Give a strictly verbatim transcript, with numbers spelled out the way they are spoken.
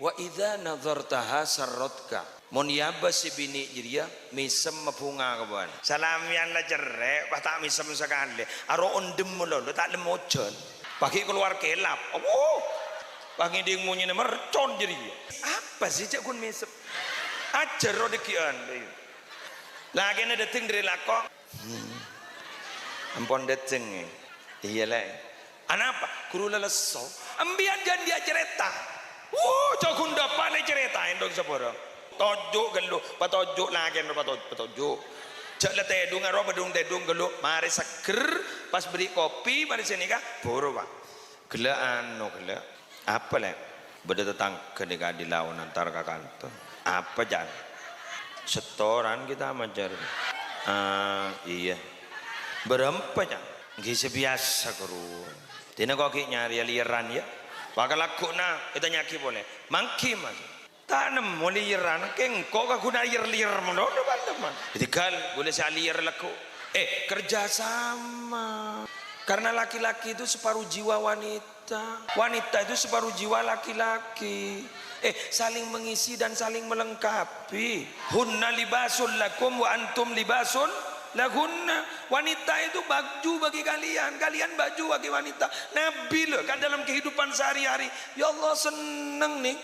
Wa idza nadhartaha sarratka. Mon èabâs sè binè' jârèya, mèsem mabhunga kabân. Salamèyan la cerrè', pas ta' mèsem sakalè. Aro ondhem malolo, ta' lem ojhân. Pas ghi' kalowar kèlap. Awo! Pas ngèdhing monyèna mercon jârèya. Apa sih, cè' ghun mèsem? Ajhâr ro dhâggi'ân. Lakèna dâteng dâri lako. Hmm. Ampon dâteng, è. Iyâ, Lè'. Anapa? Ghuru lalesso. Empèyan jhân dhiyâ carèta. Wuh, jhâ' ghun dâpa' lè' carèta, èndhung sabhârâng. Toju' ghâllu, patoju' lakèna patoju', patoju'. Jhâ' la tèdhunga ro, bâdhung tèdhung ghâllu. Marè seggher, pas bherri' kopi, marè sanèka, buru, Pa'. Ghellâ' anu, ghellâ'. Apa, Lè'? Bâdâ tatangghâ nèka di laon antar ka kantor. Apa, Can? Setoran kita, majar. Ah, iyâ. Bârâmpa, Can? Ghi' sè biyasa, ghuru. Dina ko' ghi' nyarè lèyèran, yâ. Pakalagghuna ètanya'aghi polè. Mangghi, Mas. Ta' nemmo lèyèran, kèng ko' kaghuna lèyèr-lèyèr malolo, teman. Jadi, ghâl, ghulâ sè alèyèr lagghu'. Eh, kerja sama. Karena laki-laki itu separuh jiwa wanita. Wanita itu separuh jiwa laki-laki. Eh, saling mengisi dan saling melengkapi. Hunna libasul lakum wa antum libasul lahunna. Wanita itu baju bagi kalian, kalian baju bagi wanita. Nabi loh, kan dalam kehidupan sehari-hari, ya Allah, seneng nih.